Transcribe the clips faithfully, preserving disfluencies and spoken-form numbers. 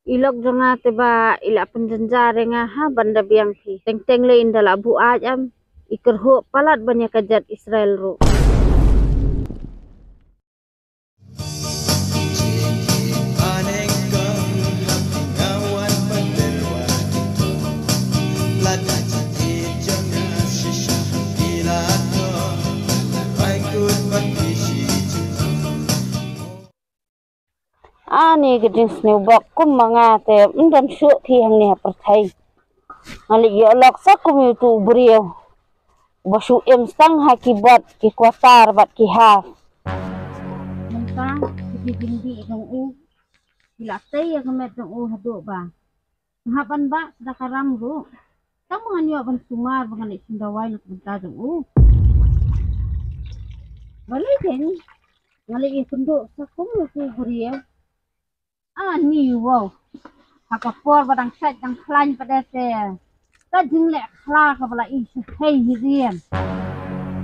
I lok jong nga te ba i la pynjynjar ïa nga ha ban da biang phi. Teng teng lei ynda la buaid em. I kyrhuh palat ban ïa ka jait Israel ruh. Ani ka jingsniew bok kum ma nga te ym don shuh phi hangne ha pyrthei. Nga leit ïoh lok sa kum ïa utu u briew uba shu im stang ha ki bot ki quarter bad ki half. Mynta ki jingbih jong u ki la tei ïa ka met jong u haduh ba nga hap ban bah da ka ram ruh. Tang ba ngan ïoh ban sumar ba ngan leit shim dawai na ka bynta jong u. Balei dei nga leit ïakynduh sa kum ïa utu u briew. Ani wow. Ha ka por ba dang sait dang khlaiñ pat te ka jingleh khla kaba la i shu hei hi riam.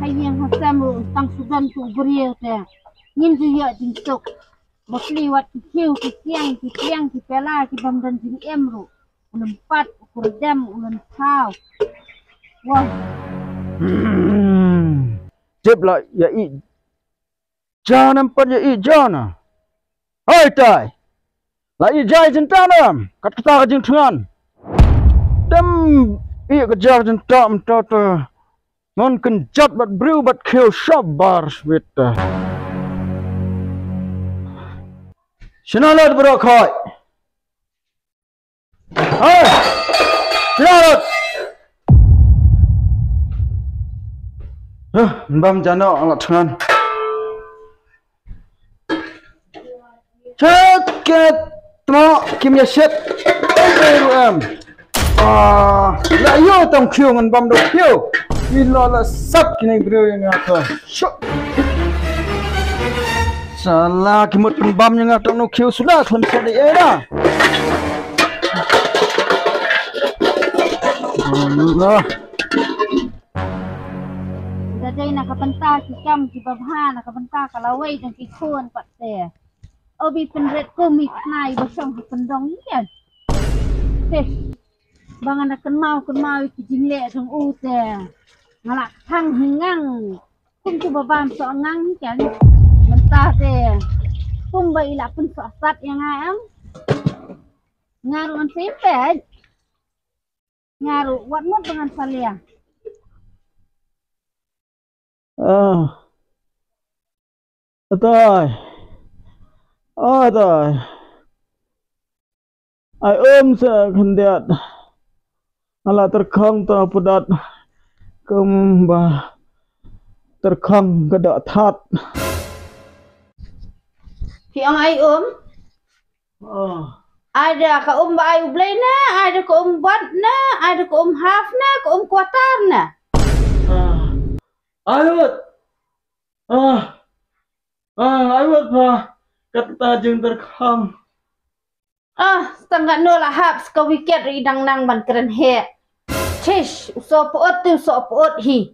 Ha ïing ha sem ruh tang shu don utu u briew te ngim ju ïoh jingsuk. Ba plie wat ki khiew ki kiang ki kiang ki pela ki bym don jingim ruh. U lynpat u kyrdem u lynthaw. Wow. Hmm. Tip la ïa i ja nam pat ïa i ja na. Hai tai. La i ja i jynta nam kat kata ka jingthngan. Dem i ka ja ka jynta mynta te ngan kynjat bad briew bad khiew shabar swit te. Shana lad bro khoi. Hai! Shana lad. Huh, bam jano ang la thngan. Chet ke tmo kim ya shet. Ai ru em. Ah, la yo tang khiew ngan bam do khiew. Ila la sat kini briew ïa nga to. Shuk. Sala ki mut pynbam ïa nga tang no khiew suda khlem sat dei eh na. Allah. Da dei na ka bynta ki kam kiba bha na ka bynta ka lawei jong ki khun pat te. O bi pynrit kum i khnai ba shong ha pyndong ïa. Te ba nga na kynmaw kynmaw ïa ki jingleh jong u te nga la khang hi ngang. Kum tu ba bam soh ngang hi kan. Mynta te kum ba i la pynsoh sat ïa nga em. Nga ruh ngan sa ïa peit. Nga ruh wat mut ba ngan sa lia. Ah. Atai. Atai. Ai um sa khyndiat. Ala tyrkhong to pudat. Kumba tyrkhong ka doh that. Phi ong ai um? Oh. Ai da ka um ba ai u Blei na, ai da ka um bad na, ai da ka um half na, ka um quarter na. Ah. Ai wat. Ah. Ah, ai wat pa. Kata jingtyrkhong. Ah, tang katno la hap sa ka wicket ri dang nang ban kren he. Tish, u soh put tu soh put hi.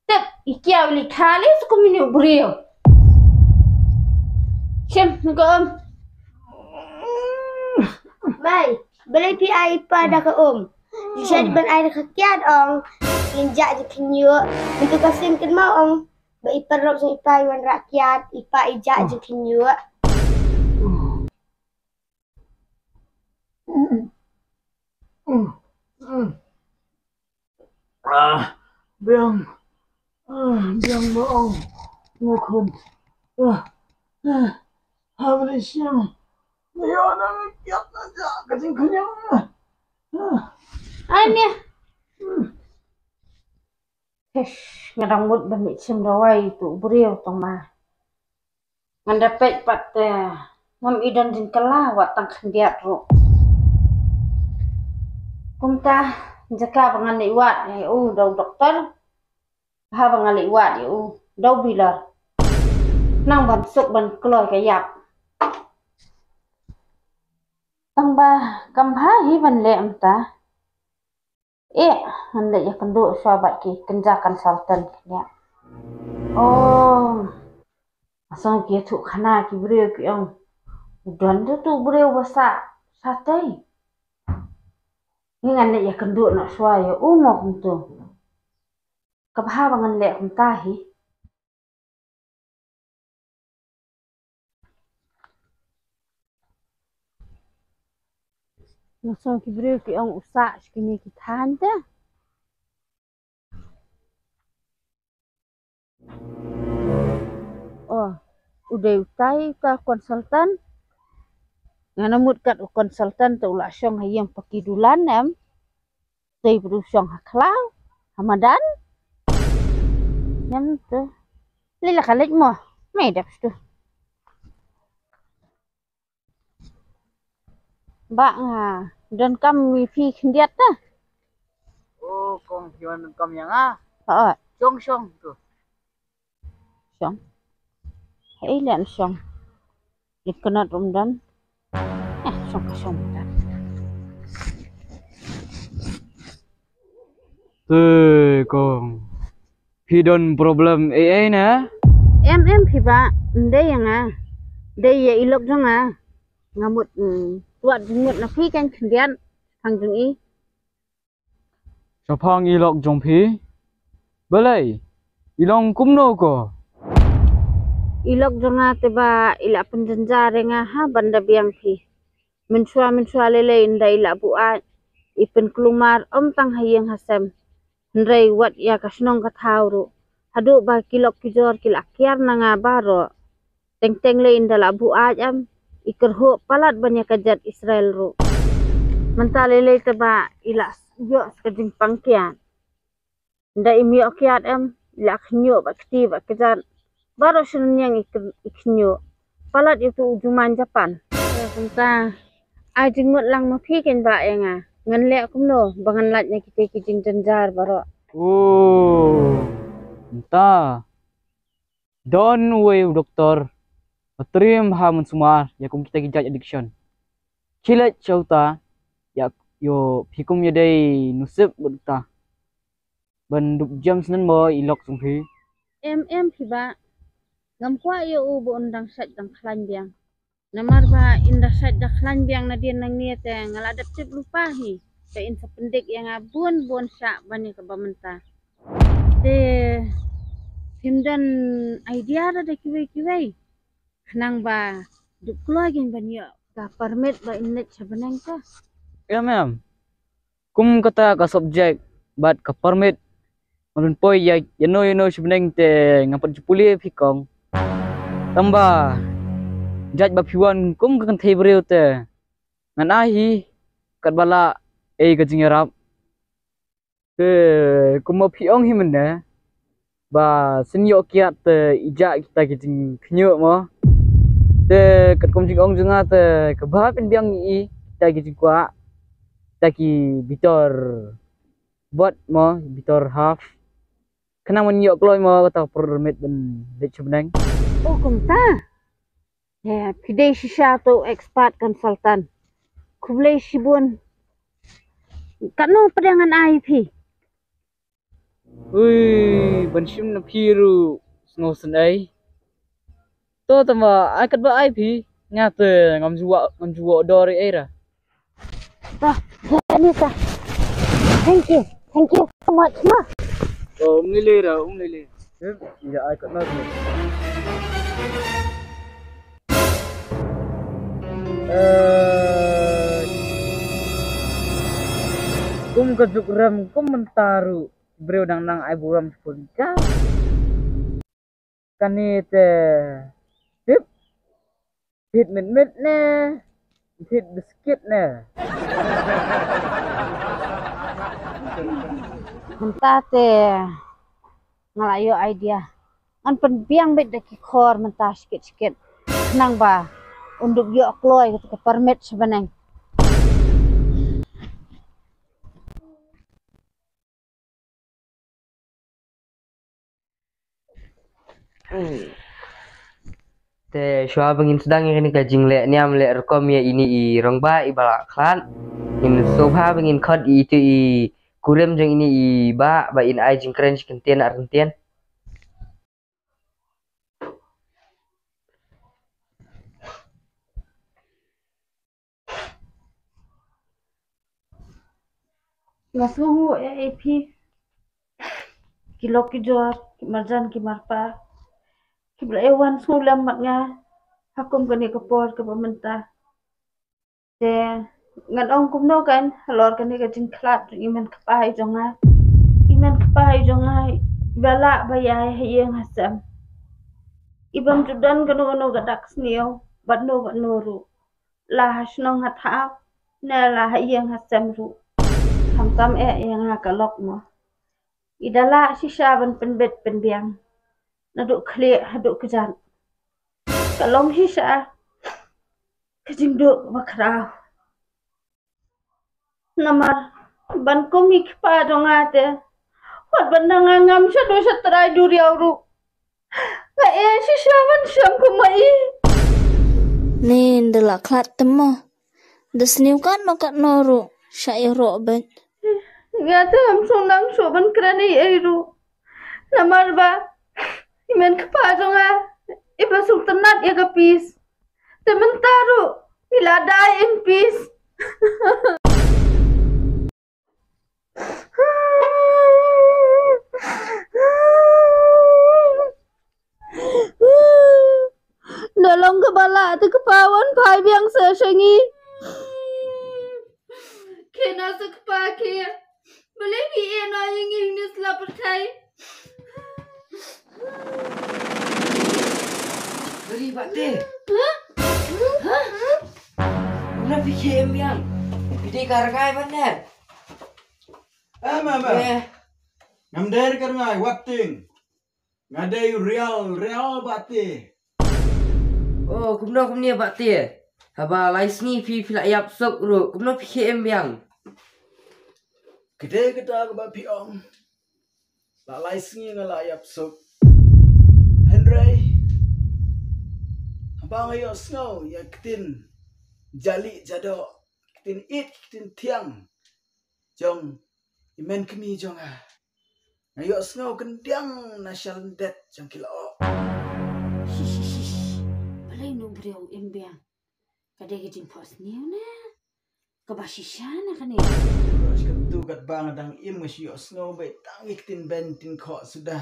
Tip, i kiaw li khali sa kumini u briew. Shim, ko um. Mai, balei phi ai pa da ka um. Shan ban ai da ka kiad ong. Kin ja ji kynyu. Mintu ka sim kin mau ong. Ba i parok jong i pa i wan rak kiad, i pa i ja ji kynyu. Ah, biang. Ah, biang ba ong. Ngo khum. Ah, ah, ha bani shim. Yo na kiat na ja ka jing khanyang. Ah. Ai ne. Hish, nga dang mut ban leit shim dawai tu briew tong ma. Ngan da peit pat te ngam i don jingkylla wat tang khyndiat ruh. Kumta jaka ba ngan leit wad ïa u da u doktor. Ba haba ngan leit wad ïa u da u bilor. Nang ban suk ban kloi ka ïap. Tang ba kam bha hi ban leh mynta. Eh, ngan leit ïakynduh shuwa bad ki kynja consultant kane. Oh. Asong ki ïathuh khana ki briew ki ong. U don tu tu briew ba sah Satei. Ngi ngan leh ïa kynduh noh shuwa ïa u mo kumto. Ka bha ba ngan leh kumta hi. Nga sngew ki briew ki ong u sah sha kine ki thaiñ te. Oh, u dei utai uta consultant. Nga na mut kat u consultant te u la shong ha ïing paki dulan em. Te u shong ha khlaw, ha madan. Em te. Lila ka leit mo. Me dep stu. Ba nga donkam ïa phi khyndiat te. O kong, phi wan donkam ïa nga? Hooid. Shong shong tu. Shong. Hei, leh shong. Leh kynat rum don. Eh, shong ka shong don. Te kong, phi don problem ei ei ne? Em em phi ba, ym dei ïa nga. Dei ïa i lok jong nga. Nga mut, mm, wat jingmut na phi kan khyndiat. Hang jong i. Shaphang i lok jong phi? Balei, i long kumno ko? I lok jong nga te ba i la pynjynjar ïa nga ha ban da biang phi. Mynshuwa mynshuwa lei lei ynda i la buaid, i pynkulmar ym tang ha ïing ha sem, hynrei wat ïa ka shnong ka thaw ruh. Haduh ba ki lok ki jor ki la kiar na nga baroh. Teng teng lei ynda la buaid em, i kyrhuh palat ban ïa ka jait Israel ruh. Mynta lei lei te ba i la ïoh ka jingpang kiad. Ynda im ïoh kiad em, i la khñiuh ba kti ba kjat. Baroh shnong ïing i khñiuh. Palat ïa utu u jumai Japan. Kumta, ai jingmut lang ma phi ken ba ïa nga. Ngan leh kumno ba ngan lait na kita ki jingjynjar baroh. O, mynta don uwei u doktor ba triem ha mynsumar ïa kum kita ki jait addiction. Khie leit sha uta, ïa, ïoh phi kum ïa dei nusip bad uta ban dup jem snen mo i lok jong phi. Em em phi ba, ngam kwah ïa u ba un dang shait dang khlaiñ biang. Namar ba ynda shait da khlaiñ biang nadien nangne te nga la dep tip lypa hi. Te in sa pyndik ïa nga bun bun shah ban ïa kaba mynta. Te phim don idea da da kiwei kiwei. Khnang ba dup kloi kin ban ïoh ka permit ba in leit sha bneng ka. Em em. Kum kata ka subject bad ka permit, ngan poi ïa ïano ïano sha bneng te ngam pat ju pule phi kong. Tangba jait ba phi wan kum ka kynthei briew te ngan ai hi katba lah ei ka jingïarap. Te kumba phi ong hi mynne ba sien ïoh kiad te i jah kita ki jingkhñiuh mo. Te katkum jingong jong nga te kaba pynbiang ïa i kita ki jingkwah, kita ki bitor bot mo, bitor half. Khnang ban ïoh kloi mo kata ka permit ban leit sha bneng. O kumta. He, phi dei shisha uto u expert consultant. Khublei shibun. Katno pat ngan ai phi? Ui, ban shim na phi ruh sngewsynei. To tangba ai katba ai phi, nga te ngam ju wah, ngam ju wah dor ei ei ra. To, ni ta. Thank you. Thank you so much ma. Oh, um lei lei ra, um lei lei. Ïa ai katno. Eh, kum ka juk rem kum mynta ruh briew dang nang ai burom sha pulika. Kane te tip, tip mit mit ne, tip biskit ne. Mynta te nga la ïoh idea. Ngan pynbiang beit da ki khor mynta shikit shikit. Khnang ba un dup ïoh kloi kata ka permit sha bneng. Te shuwa ba ngin sdang ïa kane ka jingleh niam leh rukom ïa ine i rangbah iba la khlad, ngin sngewbha ba ngin khot ïa ito i kurim jong ine i bah ba in ai jingkren shi kyntien ar kyntien. Nga sngew eh eh phi. Ki lok ki jor, ki marjan ki marpa, ki ba la ïa wan sngewlem bad nga ha kum kane ka por kaba mynta. Te ngan ong kumno kan halor kane ka jingkhlad jong i men kpa i jong nga. I men kpa i jong nga i ba lah ba ïaid ha ïing ha sem. I bym ju don kano kano ka dak sniew bad no bad no ruh, la ha shnong ha thaw ne la ha ïing ha sem ruh. Khamtam eh ïa nga ka lok mo. I da lah shisha ban pynbit pynbiang naduh khlieh haduh kjat. Ka long shisha ka jingduh ba khraw. Namar ban kum i kpa jong nga te, wat ban nang ngam shaduh shatrai duriaw ruh. Nga eh shisha ban shong kum ma i. Nin da la khlad te mo. Da sniew katno katno ruh sha ïaroh bad. Nga te ngam sngewtynnat shuh ban kren ei ei ruh. Namar ba i men kpa jong nga i ba sngewtynnat ïa ka pis. Te mynta ruh i la dei in pis. Da long kaba lah te kpa wan phai biang sa sha ngi. Khie na sa kpa khie. Balei phi ïeh noh ïa ngi hangne sla pyrthei? Bari Bah Te. Hah? Hah? Kumno phi khie em biang? Phi dei ka rngai ban ne? Em em em. Eh. Ngam dei ka rngai, wat tieng. Nga dei u rial, rial Bah Te. Oh, kumno kumne Bah Te? Haba lai sngi phi phi la ïap suk ruh, kumno phi khie em biang? Ka dei kata kaba phi ong. La lai sngi nga la ïap suk. Hynrei haba nga ïohsngew ïa ka ktien jali jadoh, ka ktien ïeit, ka ktien thiang jong i men kmie jong nga, nga ïohsngew kyndiang na sha lyndet jong ki lyoh. Shish, shish, shish. Balei une u briew u im biang? Ka dei ka jingphohsniew ne kaba shisha ne kane? Ruh katto katba nga dang im nga shu ïohsngew beit tang ïa ka ktien beiñ ktien khoh suda,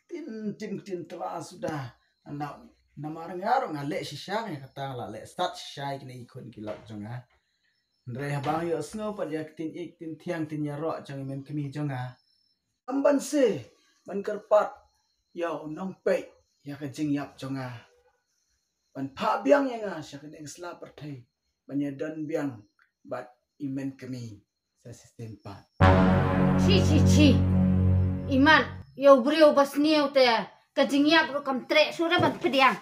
ktien tim ktien tra suda. Na, namar nga ruh nga leh shisha, nga kata nga la leh stad shisha ïa kine ki khun ki lok jong nga. Hynrei haba nga ïohsngew pat ïa ka ktien ïeit, ktien thiang, ktien ïaroh jong i men kmie jong nga, ym ban seh ban kyrpad ïa u nongpeit ïa ka jingïap jong nga, ban phah biang ïa nga sha kane ka sla pyrthei ban ïadon biang bad i men kmie sa shisien pat. Chi chi chi. Imat, ïa u briew ba sniew te ka jingïap ruh kam treh shuh re ban pdiang.